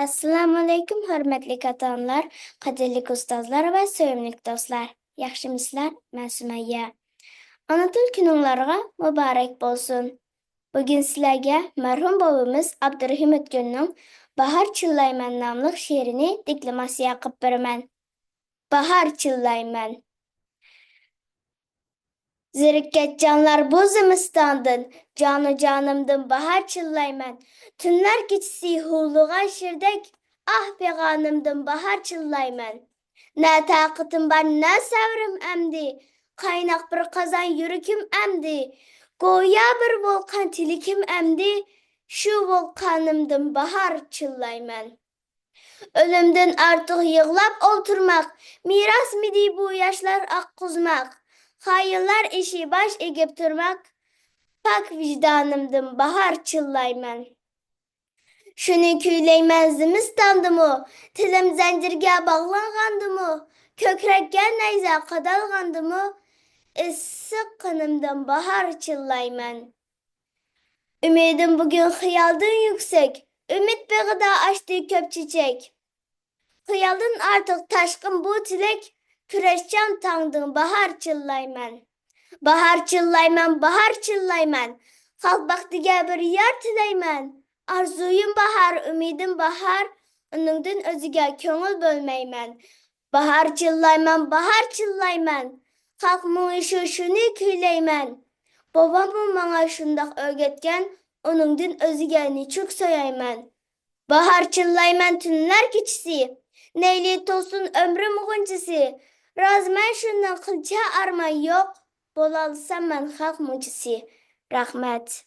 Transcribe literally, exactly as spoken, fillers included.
ئەسسالامۇئەلەيكۇم، ھۆرمەتلىك ئاتا-ئانىلار، قەدىرلىك ئۇستازلار ۋە سۆيۈملۈك دوستلار. ياخشىمۇسىلەر؟ مەن سۈمەييە. ئانا تىل كۈنۈڭلارغا مۇبارەك بولسۇن. بۈگۈن سىلەرگە مەرھۇم بوۋىمىز ئابدۇرېھىم ئۆتكۈرنىڭ باھار چىللايمەن ناملىق شېئىرىنى دېكلاماتسىيە قىلىپ بېرىمەن. باھار چىللايمەن. زېرىككەچ جانلار بۇ زىمىستاندىن، جانۇ جانىمدىن باھار چىللايمەن. تۈنلەر كېچىسى ھۇۋلىغان شىردەك، ئاھ پىغانىمدىن باھار چىللايمەن. نە تاقىتىم بار، نە سەۋرىم ئەمدى، قايناق بىر قازان يۈرىكىم ئەمدى. گويا بىر ۋولقان تىلىكىم ئەمدى، شۇ ۋولقانىمدىن باھار چىللايمەن. ئۆلۈمدىن ئارتۇق يىغلاپ ئولتۇرماق، مىراسمىدى بۇ ياشلار ئاققۇزماق؟ خائىنلار ئىشى باش ئېگىپ تۇرماق، پاك ۋىجدانىمدىن باھار چىللايمەن. شۇنى كۈيلەيمەن زىمىستاندىمۇ، تىلىم زەنجىرگە باغلانغاندىمۇ، كۆكرەككە نەيزە قادالغاندىمۇ، ئىسسىق قېنىمدىن باھار چىللايمەن. ئۈمىدىم بۈگۈن خىيالدىن يۈكسەك، ئۈمىد بېغىدا ئاچتى كۆپ چېچەك. خىيالدىن ئارتۇق تاشقىن بۇ تىلەك، كۈرەشچان تاڭدىن باھار چىللايمەن. باھار چىللايمەن، باھار چىللايمەن، خەلق بەختىگە بىر يار تىلەيمەن. ئارزۇيۇم باھار، ئۈمىدىم باھار، ئۇنىڭدىن ئۆزىگە كۆڭۈل بۆلمەيمەن. باھار چىللايمەن، باھار چىللايمەن، خەلق مۇڭى شۇ، شۇنى كۈيلەيمەن. بوۋاممۇ ماڭا شۇنداق ئۆگەتكەن، ئۇنىڭدىن ئۆزگە نېچۈك سۆيەيمەن. باھار چىللايمەن تۈنلەر كېچىسى، نەيلى تولسۇن ئۆمرۈم غۇنچىسى. رازىمەن شۇنداق قىلچە ئارمان يوق، بولالىسام مەن خەلق مۇنچىسى. رەھمەت.